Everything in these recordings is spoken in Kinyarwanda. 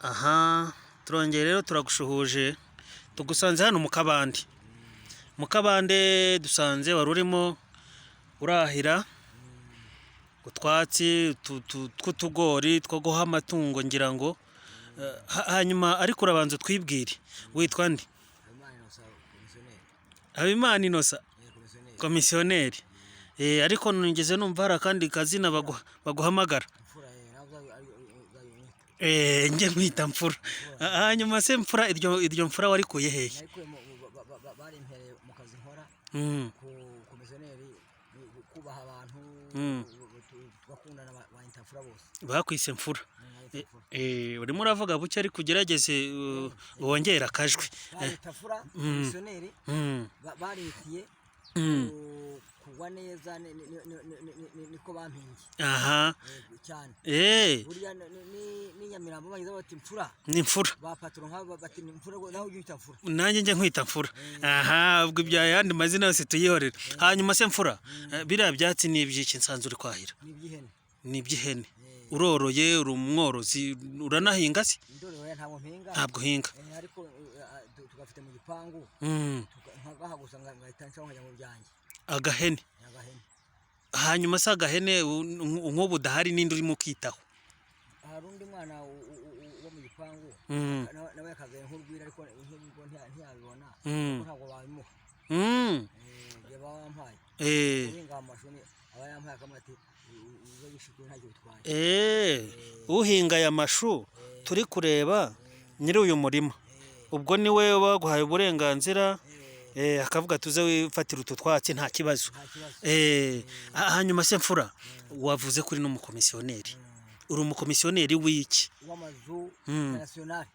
Aha turongeye rero turagushuhuje, tugusanze hano mu kabande. Mu kabande dusanze wari urimo urahira utwatsi tw'utugori two guha amatungo ngira ngo. Hanyuma ariko urabanza utwibwire, witwa nde? Habimana Innocent, komisiyoneri. Habimana Innocent? Komisiyoneri. Komisiyoneri. Ariko nigeze numva hari akandi kazina baguhamagara. Mfura, nawe uzajya unyita. Njye nkwita Mfura. Hanyuma se Mfura, iryo Mfura warikuye hehe? Narikuye barimpereye mu kazi nkora ku komisiyoneri, kubaha abantu, tugakundana, banyita Mfura bose. Bakwise Mfura? Banyita Mfura. Urimo uravuga buke, ariko ugerageze wongere akajwi. Banyita Mfura komisiyoneri, baritiye kugwa neza, niko bampimbye. Cyane. Buriya ni Nyamirambo bagize bati Mfura. Ni Mfura. Ba patron nk'aba bati ni Mfura, nawe ujye uyita Mfura. Nanjye njye nkwita Mfura. Aha ubwo ibya yandi mazina yose tuyihorere. Hanyuma se Mfura, biriya byatsi ni iby'iki nsanzwe uri kwahira? Ni iby'ihene. Ni iby'ihene. Uroroye, uri umworozi, uranahinga se? Ndore, oya, ntabwo mpinga. Ntabwo uhinga? Ariko tugafite mu gipangu, nkagaha gusa, ngahita ncaho nkajya mu byanjye. Agahene? Ni agahene. Hanyuma se agahene nk'ubu udahari, ninde urimo ukitaho? Hari undi mwana wo mu gipangu, nawe yakazaye nk'urwiri, ariko nk'ubwo ntiyabibona, kuko ntabwo babimuha. Igihe baba bampaye uhinga amashu aba yampaye, akamubwira ati uze wishikure, ntacyo bitwaye. Uhinga aya mashu turi kureba, nyiri uyu murima, ubwo niwe baguhaye uburenganzira, akavuga tuze wifatire utu twatsi, nta kibazo? Nta kibazo. Hanyuma se Mfura, wavuze kuri n'umukomisiyoneri, uri umukomisiyoneri w'iki? W'amazu international.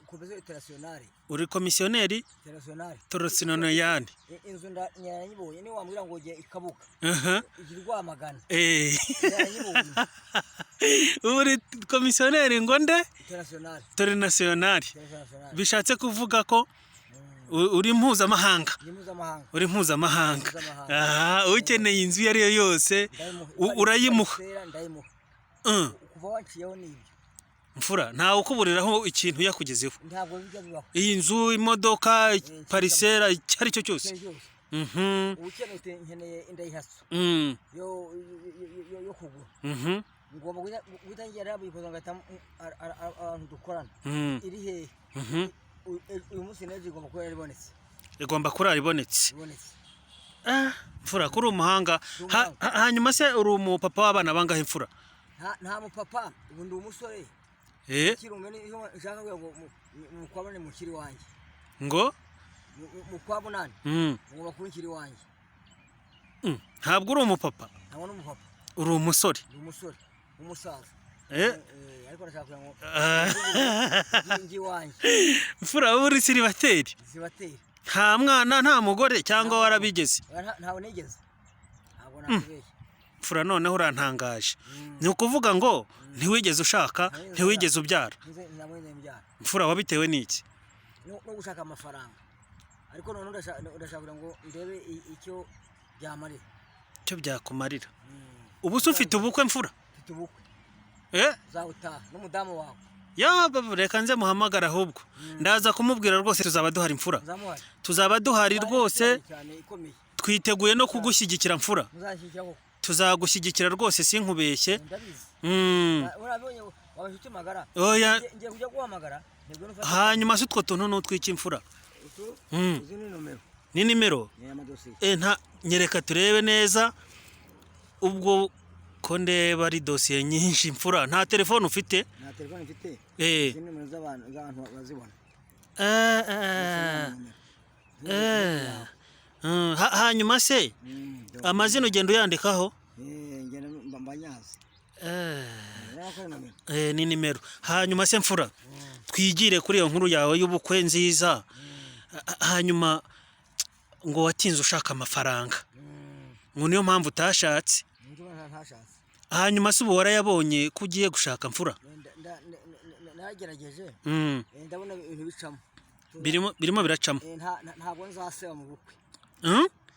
Komisiyo internationale. Uri komisiyoneri Internationale. Torosinoniyani. Inzu nyaranyibonye, niyo wambwira ngo ujye ikabuka ijya Rwamagana, nyaranyibonye. Uri komisiyoneri ngo nde? Internationale. Torinasiyonari. Internationale. Bishatse kuvuga ko uri mpuzamahanga. Ni mpuzamahanga. Uri mpuzamahanga. Mpuzamahanga. Aha ukeneye inzu iyo ari yo yose Ndayimuha. urayimuha? Parisera ndayimuha. Kuva wanciyeho n'ibyo. Mfura, ntawe ukuburiraho ikintu yakugezeho? Ntabwo bijya bibaho. Iyi nzu, imodoka, parisera, icyo ari cyo cyose? Icyo cyose. Uba ukeneye uti nkeneye indayihaso yo kugura, ngomba guhita ngera buyikoza, ngahita abantu dukorana, iri hehe? Uyu munsi n'ejo igomba kuba yaribonetse. Igomba kurara ibonetse. Ibonetse. Ah, Mfura, kuri umuhanga. Umuhanga. Hanyuma se uri umupapa w'abana bangahe, Mfura? Nta mupapa, ubu ndi umusore. Kirumbe niyo nshaka kugira ngo mu kwa munani mukiri wanjye. Ngo? Mu kwa munani ngomba kuba nkiri wanjye. Ntabwo uri umupapa. Ntabwo ni umupapa. Uri umusore. Ndi umusore w'umusaza. Ariko ndashaka kugira ngo ngi iwanjye. Mfura, wowe uri célibataire? Zibatera. Nta mwana, nta mugore, cyangwa warabigeze? Oya, ntabwo nigeze, ntabwo nakubeshya. Mfura, noneho urantangaje. Ni ukuvuga ngo ntiwigeze ushaka, ntiwigeze ubyara? Ntabwo nigeze mbyara. Mfura, wabitewe n'iki? No gushaka amafaranga, ariko noneho ndashaka kugira ngo ndebe icyo byamarira. Icyo byakumarira. Ubu se ufite ubukwe, Mfura? Mfite ubukwe. Uzawutaha n'umudamu wawe. Ya reka nze muhamagara ahubwo, ndaza kumubwira rwose, tuzaba duhari, Mfura. Muzamuhari. Tuzaba duhari rwose. Cyane ikomeye. Twiteguye no kugushyigikira, Mfura. Muzashyigikira koko? Tuzagushyigikira rwose, sinkubeshye. Ndabizi. Urabonye waba inshuti magara. Oya. Ngiye kujya guhamagara ntibwo nufata. Hanyuma se utwo tuntu ni utw'iki, Mfura? Utu? Izi ni nomero. Ni nimero? Ni amadosiye. Nta nyereka turebe neza. Ubwo ko ndeba ari dosiye nyinshi, Mfura, nta telefone ufite? Nta telefone mfite. Izi ni nomero z'abantu bazibona. Hanyuma se amazina ugenda uyandikaho? Ngenda mbanyazi. Urabona ko ari nomero. Ni nimero. Hanyuma se Mfura, twigire kuri iyo nkuru yawe y'ubukwe nziza. Hanyuma ngo watinze ushaka amafaranga, ngo niyo mpamvu utashatse? Nicyo ntashatse. Hanyuma se ubu warayabonye ko ugiye gushaka, Mfura? Nagerageje. Ndabona ibintu bicamo. Birimo biracamo. Ntabwo nzaseba mu bukwe.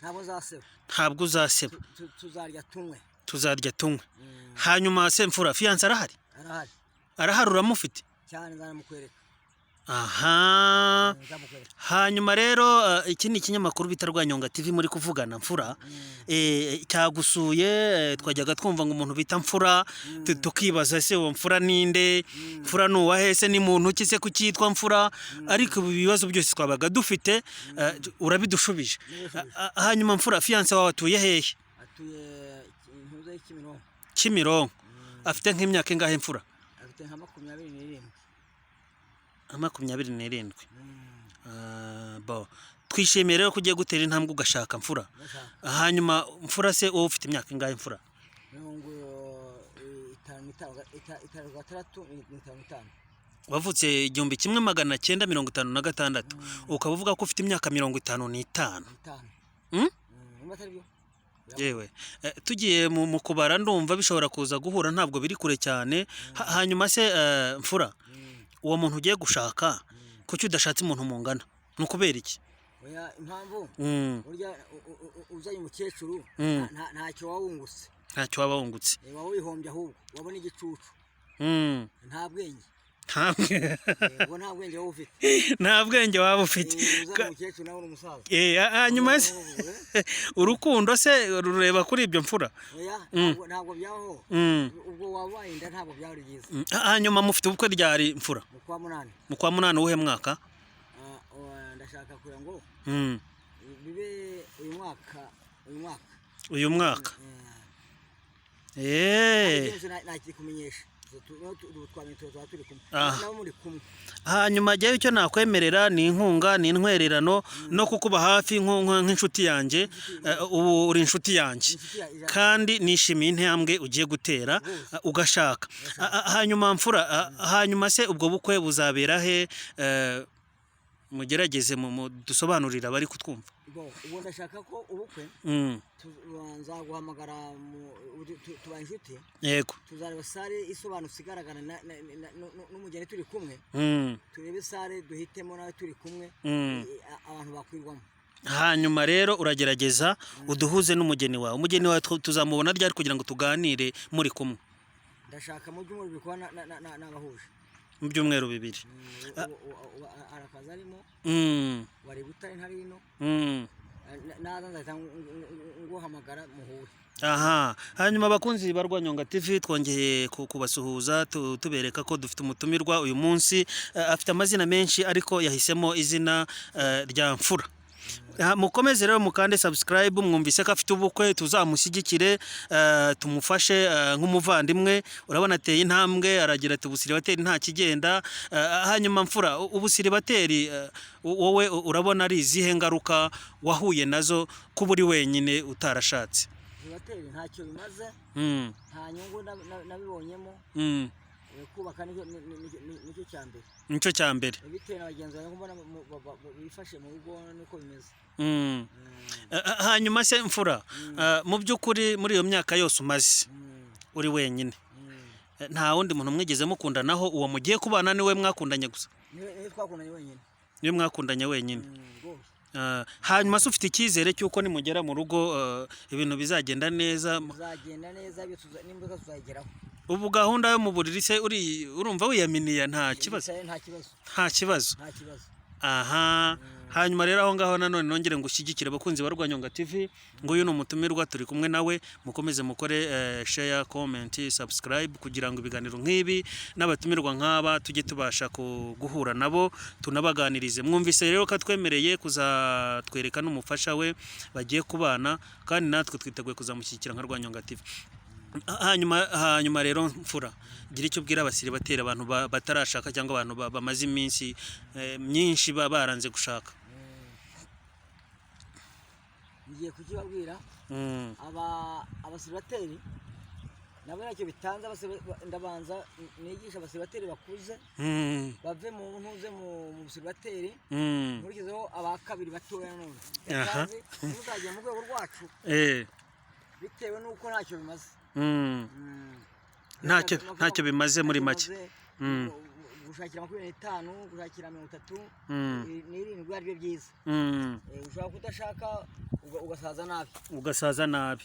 Ntabwo nzaseba. Ntabwo uzaseba. Tuzarya tunywe. Tuzarya tunywe. Hanyuma se Mfura, fiancé arahari? Arahari. Arahari, uramufite? Cyane, nzanamukwereka. Aha. Nzamukwereka. Hanyuma rero iki ni ikinyamakuru bita Rwanyonga TV muri kuvugana, Mfura. Cyagusuye. Twajyaga twumva ngo umuntu bita Mfura, tukibaza se uwo Mfura ninde? Mfura ni uwahe se? Ni muntu ki se kucyitwa Mfura? Ariko ibi bibazo byose twabaga dufite, urabidushubije. Hanyuma Mfura, fiancé wawe atuye hehe? Atuye intuza y'Kimironko. Kimironko. Afite nk'imyaka ingahe, Mfura? Afite nka 27. Nka 27. Ah, bo twishimiye rero ko ugiye gutera intambwe ugashaka, Mfura. Ndashaka. Hanyuma Mfura se, wowe ufite imyaka ingahe, Mfura? 56, 56, 55. Wavutse 1956, ukaba uvuga ko ufite imyaka 55? Itanu. Mm? Niba atari byo. Yewe, tugiye mu kubara ndumva bishobora kuza guhura, ntabwo biri kure cyane. Hanyuma se Mfura, uwo muntu ugiye gushaka, kuki udashatse umuntu mungana? Ni ukubera iki? Oya, impamvu burya uzanye umukecuru ntacyo waba wungutse. Ntacyo waba wungutse. Waba wihombye, ahubwo wabona igicucu. Nta bwenge. Ubwo nta bwenge waba ufite. Nta bwenge waba ufite. Uzanye umukecuru nawe uri umusaza. Hanyuma se urukundo se rureba kuri ibyo, Mfura? Oya, ntabwo byabaho. Ubwo wabaye inda, ntabwo byaba ari byiza. Hanyuma mufite ubukwe ryari, Mfura? Mu kwa munani. Mu kwa munani, uwuhe mwaka? Ah, ndashaka kugira ngo bibe uyu mwaka, uyu mwaka. Uyu mwaka. Byose nakikumenyesha. Twamenye tuba turi kumwe. Nabo muri kumwe. Hanyuma jyewe icyo nakwemerera ni inkunga, ni intwererano no kukuba hafi nk'inshuti yanjye. Ubu uri inshuti yanjye. Inshuti ya Kandi nishimiye intambwe ugiye gutera ugashaka. Hanyuma Mfura, hanyuma se ubwo bukwe buzabera he? Mugerageze dusobanurire abari kutwumva. Bo, ubu ndashaka ko ubukwe nzaguhamagara tuba inshuti. Yego. Tuzareba salle isobanutse igaragara n'umugeni turi kumwe. Turebe salle duhitemo nawe turi kumwe. Abantu bakwirwamo. Hanyuma rero uragerageza uduhuze n'umugeni wawe. Umugeni wawe tuzamubona ryari kugira ngo tuganire muri kumwe? Ndashaka mu byumweru 2 kuba nabahuje. Mu byumweru 2. Arakaza arimo. Wari Butare, ntari ino. Naza nzahita nguhamagara muhure. Aha, hanyuma abakunzi ba Rwanyonga TV, twongeye kubasuhuza, tubereka ko dufite umutumirwa uyu munsi. Afite amazina menshi ariko yahisemo izina rya Mfura. Ah, mukomeze rero mukande subscribe. Mwumvise ko afite ubukwe, tuzamushyigikire, tumufashe nk'umuvandimwe. Urabona ateye intambwe, aragira ati ubusiribateri nta kigenda. Hanyuma Mfura, ubusiribateri, wowe urabona ari izihe ngaruka wahuye nazo kuba uri wenyine utarashatse? Zibateri ntacyo bimaze. Nta nyungu nabibonyemo. Kubaka nicyo cya mbere. Nicyo cya mbere. Bitewe na bagenzi banjye mbona bifashe mu rugo, niko bimeze. Hanyuma se Mfura, mu by'ukuri muri iyo myaka yose umaze uri wenyine, nta wundi muntu mwigeze mukundanaho? Uwo mugiye kubana niwe mwakundanye gusa? Niwe twakundanye wenyine. Niwe mwakundanye wenyine? Rwose. Hanyuma se ufite icyizere cy'uko nimugera mu rugo ibintu bizagenda neza? Bizagenda neza, ibyo n'imodoka tuzayigeraho. Ubu gahunda yo mu buriri se uri urumva wiyaminiye, nta kibazo? Nta kibazo. Nta kibazo? Nta kibazo. Aha, hanyuma rero aho ngaho nanone nongere ngo ushyigikire abakunzi ba Rwanyonga TV. Ngo uyu ni umutumirwa turi kumwe nawe, mukomeze mukore share, comment, subscribe kugira ngo ibiganiro nk'ibi n'abatumirwa nk'aba tujye tubasha guhura nabo tunabaganirize. Mwumvise rero ko atwemereye kuzatwereka n'umufasha we bagiye kubana, kandi natwe twiteguye kuzamushyigikira nka Rwanyonga TV. Hanyuma rero Mfura, gira icyo ubwira abasiribateri, abantu batarashaka cyangwa abantu bamaze iminsi myinshi baranze gushaka. Ngiye kukibabwira. Abasiribateri nabo ntacyo bitanze. Ndabanza nigisha abasiribateri bakuze bave mu ntuze mu busiribateri, nkurikizeho aba kabiri batoya none. Kandi ntuzagera mu rwego rwacu bitewe n'uko ntacyo bimaze. Ntacyo bimaze muri Ntacyo make. bimaze. Gushakira 25, gushakira 30 n'irindwi ari byo byiza. Ushobora kudashaka ugasaza nabi. Ugasaza nabi.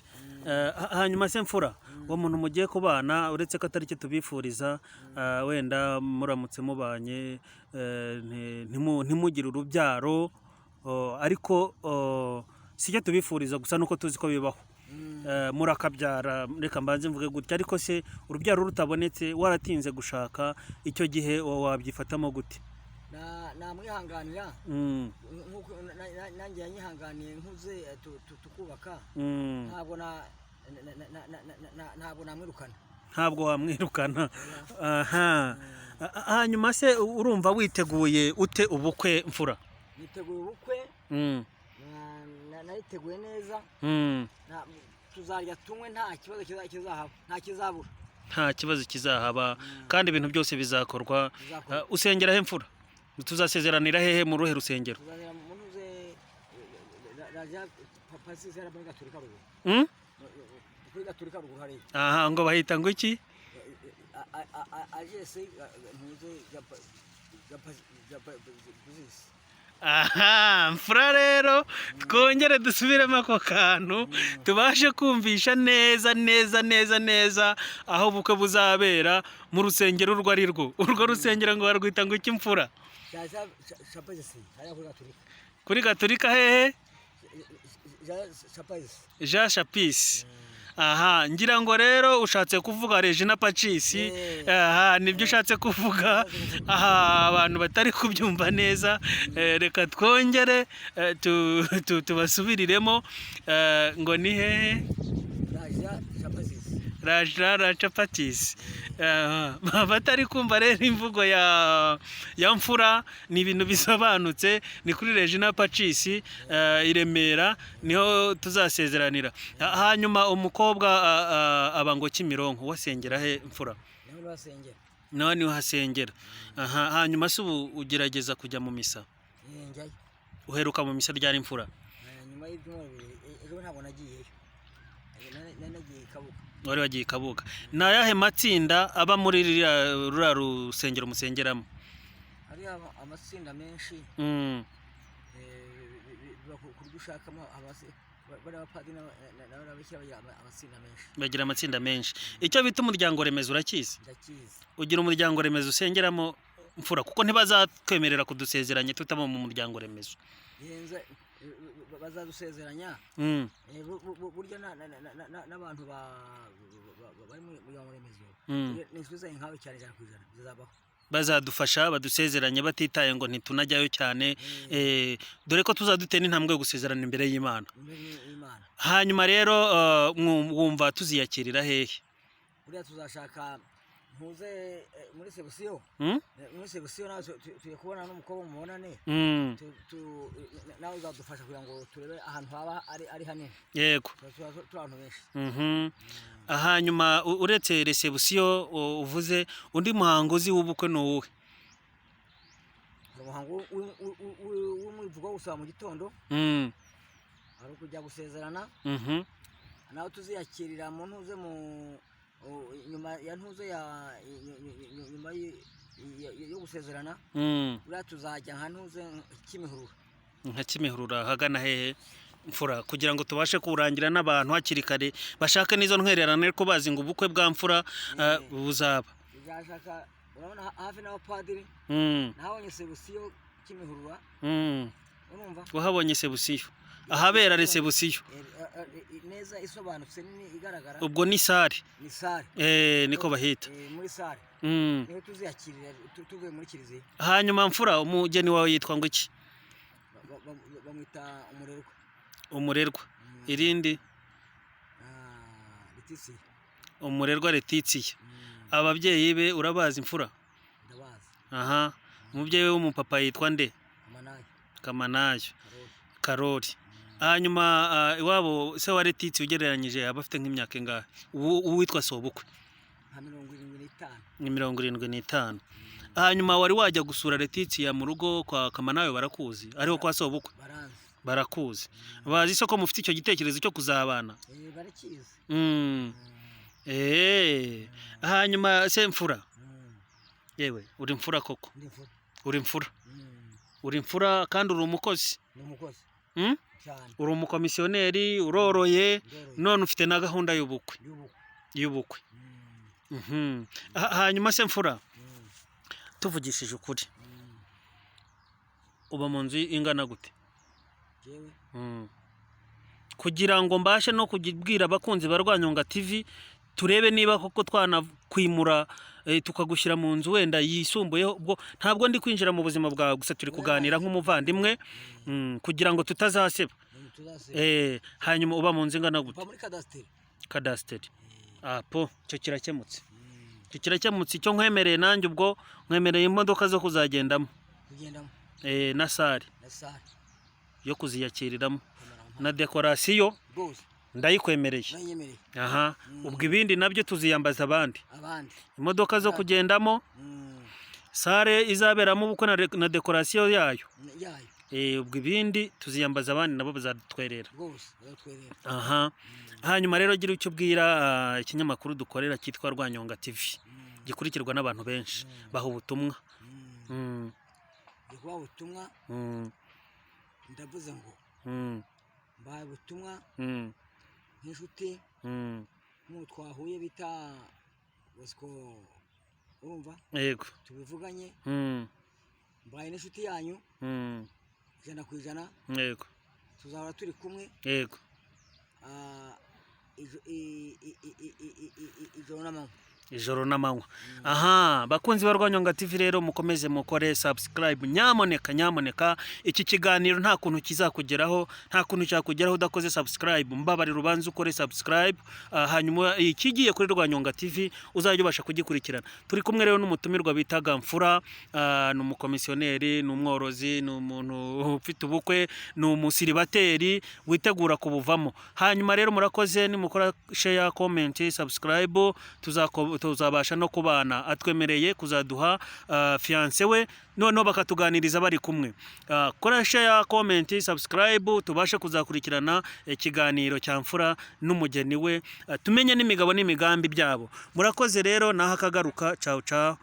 Hanyuma se mfura, uwo muntu mugiye kubana, uretse ko atari cyo tubifuriza, wenda muramutse mubanye ntimugire urubyaro, ariko si cyo tubifuriza gusa, nuko tuzi ko bibaho. Murakabyara, reka mbanze mvuge gutya. Ariko se urubyaro rutabonetse, waratinze gushaka, icyo gihe wabyifatamo gute? Namwihanganira nk'uko nanjye yanyihanganiye nkuze, tukubaka. Ntabwo ntabwo namwirukana. Ntabwo wamwirukana. Aha. Hanyuma se urumva witeguye ute ubukwe, mfura? Niteguye ubukwe. Nariteguye neza. Tuzarya, tunywe, nta kibazo kizahaba, nta kizabura. Nta kibazo kizahaba, kandi ibintu byose bizakorwa. Bizakorwa. Usengera he, mfura? Tuzasezeranira hehe, mu ruhe rusengero? Tuzagera mu ntuze raja pasisi muri Gaturika ruguru. Kuri Gaturika ruguru hariya. Aha ngo bahita ngo iki? Agese ntuze gapasisi. Aha mfura, rero twongere dusubiremo ako kantu, tubashe kumvisha neza neza neza neza aho ubukwe buzabera, mu rusengero urwo ari rwo. Urwo rusengero ngo barwita ngo iki, mfura? Chapazisi hariya kuri Gaturika. Kuri Gaturika hehe? Chapazisi. Jean Chapisi. Aha ngira ngo rero ushatse kuvuga Regina Pacis. Aha nibyo ushatse kuvuga. Aha abantu batari kubyumva neza, reka twongere tubasubiriremo. Ngo ni hehe? Raja Chapazisi. Raja Rachapatis. Batari kumva rero imvugo ya mfura, ni ibintu bisobanutse, ni kuri Regina Pacis i Remera, niho tuzasezeranira. Hanyuma umukobwa aba ngo Kimironko, wasengera he, mfura? Nawe niwasengera. Nawe niho hasengera. Aha, hanyuma se ubu ugerageza kujya mu misa? Njyayo. Uheruka mu misa ryari, mfura? Nyuma y'ibyumweru 2. Ejo ntabwo nagiyeyo. Nari nagiye i Kabuga. Wari wagiye i Kabuga. Ni ayahe matsinda aba muri ruriya rusengero musengeramo? Hariya amatsinda menshi. Biba ku buryo ushakamo bariya bapadiri n'ababikira bagira amatsinda menshi. Bagira amatsinda menshi. Icyo bita umuryango remezo urakizi? Ndakizi. Ugira umuryango remezo usengeramo, mfura? Kuko ntibazatwemerera kudusezeranya tutaba mu muryango remezo. Yenze bazadusezeranya. Burya n'abantu bari mu muryango remezo ni inshuti zanjye nkawe cyane, 100% bizabaho. Bazadufasha badusezeranye batitaye ngo ntitunajyayo cyane, dore ko tuzadutera n'intambwe yo gusezerana imbere y'Imana. Imbere y'Imana. Hanyuma rero wumva tuziyakirira hehe? Buriya tuzashaka ntuze muri sebusiyo. Muri sebusiyo nawe tugiye kubona n'umukobwa, mubonane. Nawe uzadufasha kugira ngo turebe ahantu haba ari hanini. Yego. Tuba turi abantu benshi. Hanyuma uretse resebusiyo uvuze, undi muhango uzi w'ubukwe ni uwuhe? Hari umuhango w'umwivugo wo gusaba mu gitondo. Hari ukujya gusezerana. Nawe tuziyakirira mu ntuze mu nyuma ya ntuze ya nyuma yo gusezerana. Buriya tuzajya nka ntuze Kimihurura. Nka Kimihurura hagana hehe, mfura, kugira ngo tubashe kurangira n'abantu hakiri kare, bashake n'izo ntwererano, ariko bazi ngo ubukwe bwa mfura buzaba? Tuzashaka, urabona hafi n'abapadiri. Nahabonye sebusiyo Kimihurura. Urumva? Wahabonye sebusiyo, ahabera resebusiyo? Neza isobanutse, nini, igaragara. Ubwo ni sare? Ni sare. Niko bahita. Muri sare. Niho tuziyakirira tuvuye muri kiliziya. Hanyuma mfura, umugeni wawe yitwa ngo iki? Bamwita Umurerwa. Umurerwa. Irindi? Letisiya. Umurerwa Letitiya. Ababyeyi be urabazi, mfura? Ndabazi. Aha, umubyeyi we w'umupapa yitwa nde? Kamanayo. Kamanayo. Karori. Karori. Hanyuma iwabo se wa Letitiya ugereranyije aba afite nk'imyaka ingahe, uwitwa Sobukwe? Nka 75. Ni 75. Hanyuma wari wajya gusura Letitiya mu rugo kwa Kamanayo? Barakuzi ariho kwa Sobukwe? Baranzi. Barakuzi, bazi isoko mufite icyo gitekerezo cyo kuzabana? Barakizi. Hanyuma se mfura, Yewe, uri imfura koko. Ndi imfura. Uri imfura. Uri imfura kandi uri umukozi. Ni umukozi. Cyane. Uri umukomisiyoneri, uroroye. Ndoroye. None ufite na gahunda y'ubukwe. Y'ubukwe. Y'ubukwe. Hanyuma se mfura, tuvugishije ukuri, uba mu nzu ingana gute? Jewe? Kugira ngo mbashe no kubwira abakunzi ba Rwanyonga TV, turebe niba koko twanakwimura, tukagushyira mu nzu wenda yisumbuyeho. Ubwo ntabwo ndi kwinjira mu buzima bwawe, gusa turi kuganira nk'umuvandimwe, kugira ngo tutazaseba. Tuzaseba. Hanyuma uba mu nzu ingana gute? Mva muri kadasiteri. Kadasiteri apo, icyo kirakemutse, icyo kirakemutse. Icyo nkwemereye nanjye, ubwo nkwemereye imodoka zo kuzagendamo. Kugendamo. Na salle Na salle. yo kuziyakiriramo. Kamara. Na dekorasiyo. Rwose. Ndayikwemereye. Uranyemereye. Aha, ubwo ibindi nabyo tuziyambaza abandi. Abandi. Imodoka zo kugendamo, salle izaberamo ubukwe na dekorasiyo yayo. Yayo. Ubwo ibindi tuziyambaza abandi, nabo bazadutwerera. Rwose bazatwerera. Aha, hanyuma rero gira icyo ubwira ikinyamakuru dukorera cyitwa Rwanyonga TV, gikurikirwa n'abantu benshi. Baha ubutumwa. Ndi kubaha ubutumwa. Ndavuze ngo mbahaye ubutumwa nk'inshuti, nk'ubu twahuye bita Bosco, urumva? Yego. Tubivuganye. Mbaye n'inshuti yanyu 100%. Tuzahora turi kumwe. Ah, ijoro n'amanywa. Ijoro n'amanywa. Aha, bakunzi ba Rwanyonga TV rero, mukomeze mukore subscribe, nyamuneka, nyamuneka. Iki kiganiro nta kuntu kizakugeraho, nta kuntu cyakugeraho udakoze subscribe. Mbabarira ubanze ukore subscribe, hanyuma ikigiye kuri Rwanyonga TV uzajya ubasha kugikurikirana. Turi kumwe rero n'umutumirwa bitaga Mfura, ni umukomisiyoneri, ni umworozi, ni umuntu ufite ubukwe, ni umusiribateri witegura kubuvamo. Hanyuma rero murakoze, nimukora share, comment, subscribe, tuzabasha no kubana. Atwemereye kuzaduha fiancé we, noneho bakatuganiriza bari kumwe. Kora share, comment, subscribe, tubashe kuzakurikirana ikiganiro cya Mfura n'umugeni we, tumenye n'imigabo n'imigambi byabo. Murakoze rero, naho akagaruka. Ciao ciao.